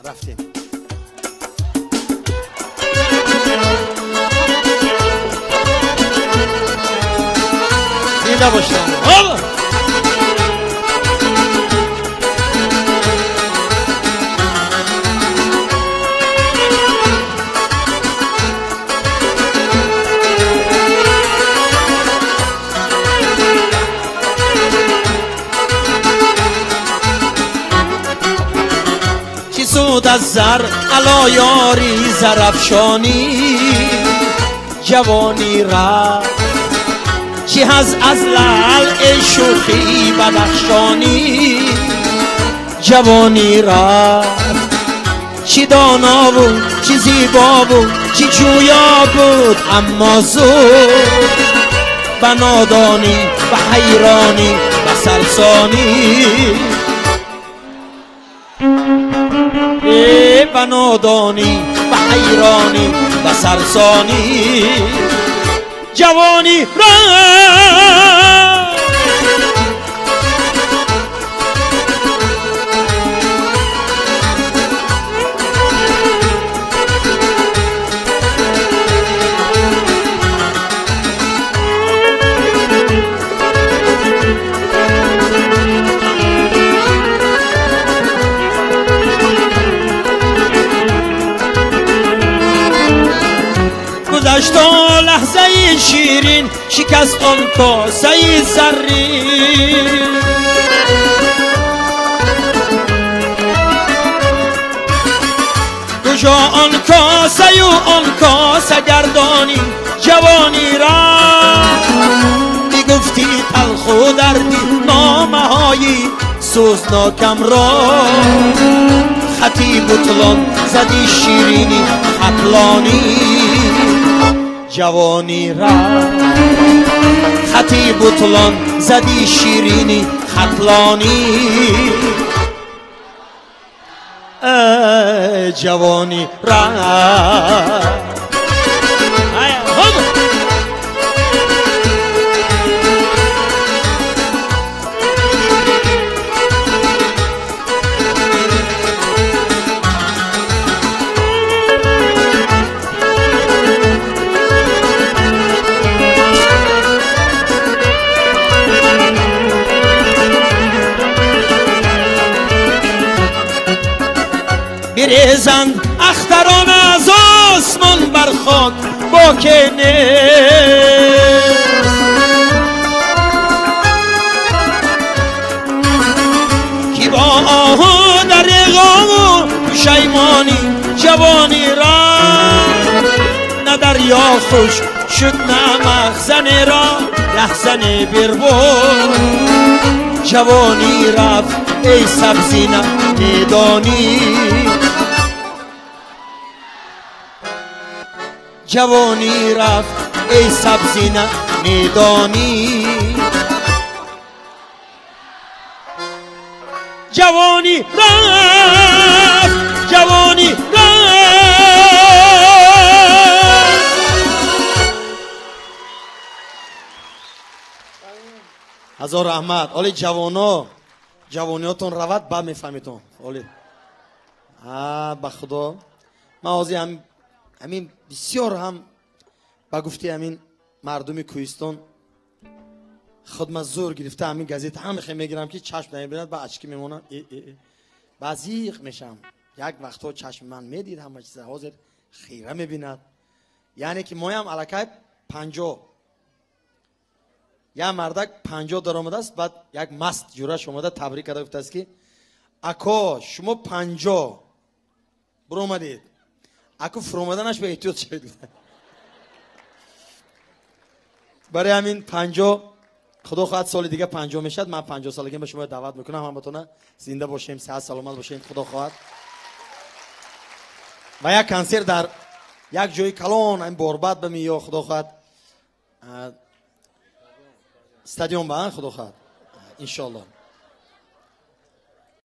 Рафтем. Зинда бошед. سود از زر علا یاری زرفشانی جوانی را چی از لعل شوخی بدخشانی جوانی را چی دانا بود چی زیبا بود چی جویا بود اما زود به نادانی به حیرانی به سرسانی به نادانی به حیرانی به سرسانی جوانی را گذشت لحظه شیرین شکست آن کاسه زرین کجا آن کاسه و آن کاسه گردانی جوانی را میگفتی تلخ و دردی نامه های سوزناکم را خطی بطلان زدی شیرینی خطلانی جوانی را خطی بطلان زدی شیرینی خطلانی جوانی را بریزند اختران از آسمان بر خاک با که نیست کی با آهو در غم و پشیمانی جوانی را نه دریا خوش شد نه مخزن را رهزن بربود جوانی رفت ای سبزینه میدانی جوانی رفت ای سبزینه میدانی جوانی رفت جوانی رفت. هزار رحمت. оли ҷавоно ҷавониётон равад баъд мефаҳмитон. Оли ба худо ман ҳозир ҳамин бисёр ҳам ба гуфти ҳамин мардуми кӯҳистон худма зӯр гирифта ҳамин газета ҳам мегирам ки чашм намебинад ба очки мемонам ба зиқ мешам. Як вақтҳо чашми ман медид ҳама чиза, ҳозир хира мебинад. Яъне ки моям аллакай 50 як мардак 50 даромадааст, баъд як маст ҷураш омада табрик карда гуфтааст ки ако шумо 50 буромадед, ако фуромаданаш ба эҳтиёт шавед. Барои ҳамин 50 худо хоҳад соли дига 50 мешавад. Ман 50 солагиам ба шумо даъват мекунам, ҳаматона зинда бошем, сиҳат саломат бошем, худо хоҳад. Ва як консерт дар як ҷои калон ҳамин борбад ба миё худо хоҳад стадион ба худо хоҳад иншоалло.